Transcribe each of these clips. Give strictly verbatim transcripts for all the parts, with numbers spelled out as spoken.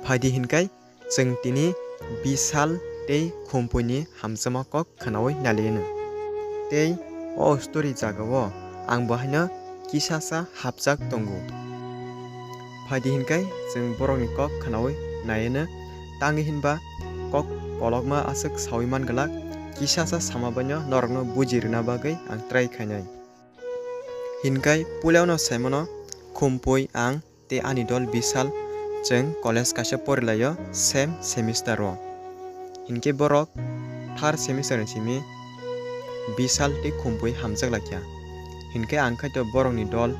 Phaidi hinkai chwng tini Bisal tei Khumpuini hamjakma kok khwnaui naliano. Tei o story jagao ang bo haino kisasa hapjak tongo. Phaidi hinkai chwng borokni kok khwnaui naiano, tangwi hinba kok kolokma aswk saui man glak, kisasa sama baino norokno buji rwna bagwi ang try khainai. Hinkai puilano saimano, Khumpui, ang tei ani dol Bisal chwng college kaisa porilaio same semester o. Hinkhe borok third semester ni simi Bisal tei Khumpui hamjak laikha. Hinkhe ang khaito borokni dol,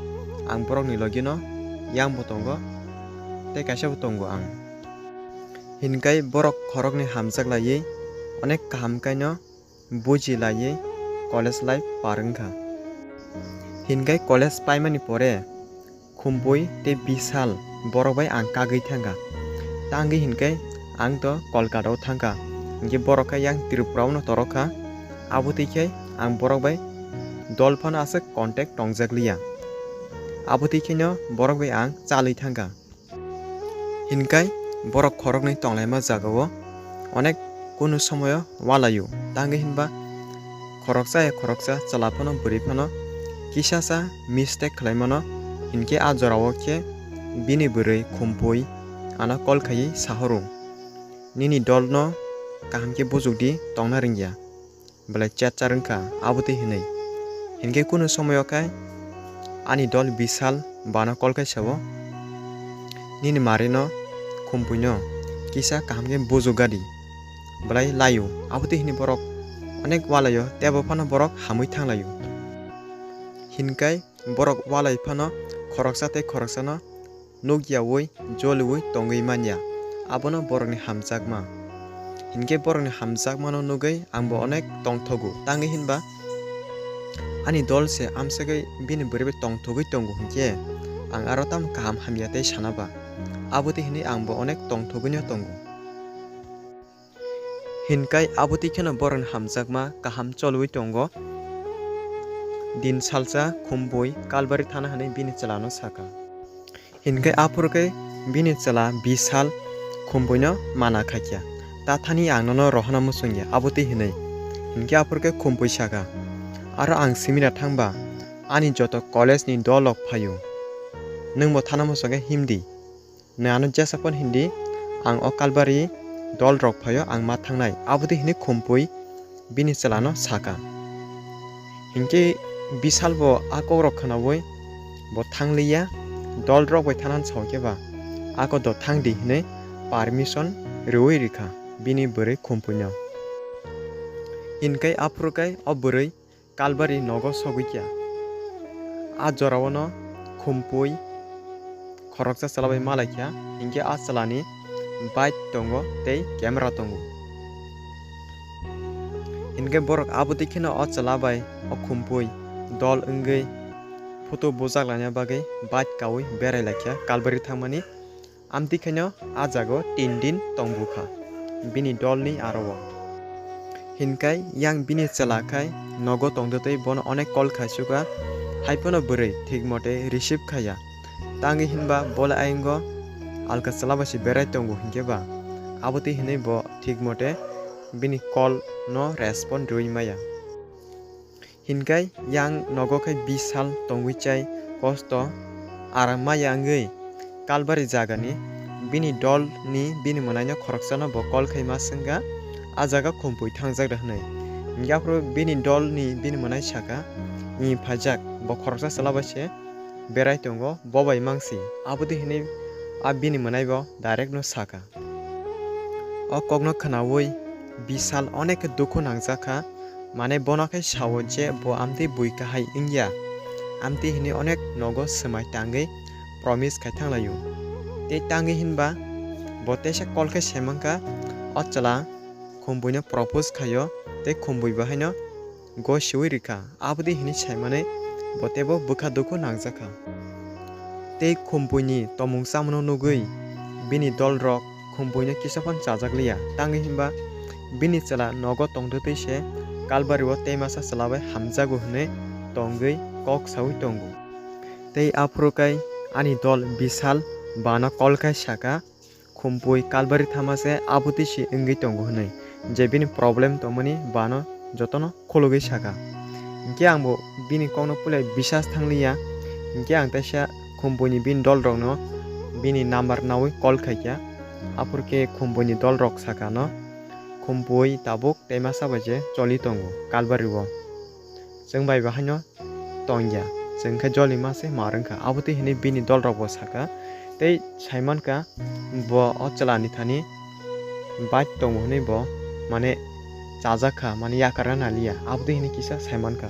ang borokni logino yang bo tongo tei kaisa bo tongo ang. Hinkai borok khoroknwi hamjak laiwi onek kaham kaino buji laiwi college life par wngkha. Hinkai college paimani pore Khumpui tei Bisal borok bai ang kagwi thangkha. Tangwi hinkai ang to Kolkata o thangkha. Hinkhe borok khe yang Tripura o no torok kha. Abo twi khe ang borok bai dol phano aswk contact tongjak liya. Abo twi kheno borok bai ang chalwi thangkha. Hinkai borok khoroknwi tonglaima jagao onek kunu somoyo walaio, tangwi hinba khoroksa ya khoroksa chwla phano bwrwi phano kisasa mistake khlaimano, hinkhe a jorao khe bini bwrwi Khumpui ano call khaiwi sahoro, "Nini dolno kaham khe bujukdi, tongna rwngya." Belai chat char wngkha, abo twi hinwi. Hinkhe kunu somoyo khe ani dol Bisal bano call khai sao, "Nini marino, Khumpuino kisa kaham khe bujukgadi." Belai laio, abo twi hinwi borok onek walaio, tei abo phano borok hamwi thanglaio. Hinkai borok walai phano khoroksa tei khoroksano nukyaui, joliui tongwi manya. Abono borokni hamjakma. Hinkhe borokni hamjakmano nugwi angbo onek tongthogo. Tangwi hinba ani dol se amsagwi bini bwrwi bai tongthogwi tongo hinkhe ang aro tamo kaham hamya tei sana ba. Abo twi hinwi angbo onek tongthogwino tongo. Hinkai abo twi kheno borokni hamjakma kaham cholwi tongo. Din salsa Khumpui Kalbari thana hwnwi bini chwlano sakha. Hinkai aphuru khe bini chwla Bisal Khumpuino mana khaikha, "Ta thani ang nono rohorna muchungya," abo twi hinwi. Hinkhe aphuru khe Khumpui sakha, "Aro ang simina thangba ani joto college ni dol rok phaio, nwngbo thana muchungkhe himdi." Nwng ano jesa phano hindi, ang o Kalbari dol rok phaio, ang ma thangnai, abo twi hinwi Khumpui bini chwlano sakha. Hinkhe Bisal bo a kok rok khwnaui bo thangliya, dol rok bai thana sao khe ba, ako do thangdi hinwi permission rwui rikha bini bwrwi Khumpuino. Hinkhe aphuru khe o bwrwi Kalbari nogo sogwi kha. A jorao no Khumpui khoroksa chwla bai malai kha, hinkhe a chwlani bike tongo tei camera tongo. Hinkhe borok abo twi kheno o chwla bai o Khumpui dol wngwi photo bujak laina bagwi bike kaui berai lai kha Kalbari thangmani. Amtwi khaino a jagao tin din tong bukha bini dolni aro o. Hinkai yang bini chwla khai nogo tongtwtwi bono onek call khaisukha, hai phano bwrwi thik mote receive khaiya. Tangwi hinba bole ayungo alka chwla bai se berai tongo hinkhe ba, abo twi hinwi bo thik mote bini call no respond rwui maya. Hinkai yang nogo khai bish sal tongwi chai kosto aram maya wngwi Kalbari jagani bini dolni bini mwnaino khoroksano bo call khai ma swngkha, "A jaga Khumpui thangjak da?" hwnwi. Hinkhe aphuru bini dolni bini mwnai sakha, "Ih, phaijak, bo khoroksa chwla bai se berai tongo, bo bai mangsi." Aboni hinwi a bini mwnai bo direct no sakha. O kokno khwnaui Bishal onek khe dukhu nangjak kha, mane bono khe sao je bo amtwi bui kahai wngya, amtwi hinwi onek nogo swmai tangwi promise khai thanglaio. Tei tangwi hinba bo teisa call khe saimankha, o chwla Khumbuino propose khaio tei Khumbui bo haino gosiui rikha. Aboni hinwi saimani bo teibo bwkha dukhu nangjakha. Tei Khumbuini tomung chamano nugui bini dolrok Khumbuino kisa phano chajakliya, tangwi hinba bini chwla nogo tongtwtwi se Kalbario tei masa chwla bai hamjago hwnwi tongwi kok saui tongo. Tei aphuru kai ani dol Bishal bana call khai saka, Khumpui Kalbari thama se abotwi si wngwi tongo hwnwi, je bini problem tongmani bano jotono khulugwi saka. Hinkhe ang bo bini kokno puilai bisas thangliya, hinkhe ang teisa Khumpuini bini dolrokno bini number naui call khaikha. Aphurkhe Khumpuini dolrok sakano, Khumpui tabuk tei masa bai je choli tongo Kalbari o. Chwng bai bo haino tongya, chwng khe joli ma se ma rwngkha, abotwi hinwi bini dolrok bo saka. Tei saimankha bo o chwla ni thani bike tongo hinwi bo mane chajakha, mane yakarna naliya, abotwi hinwi kisa saimankha.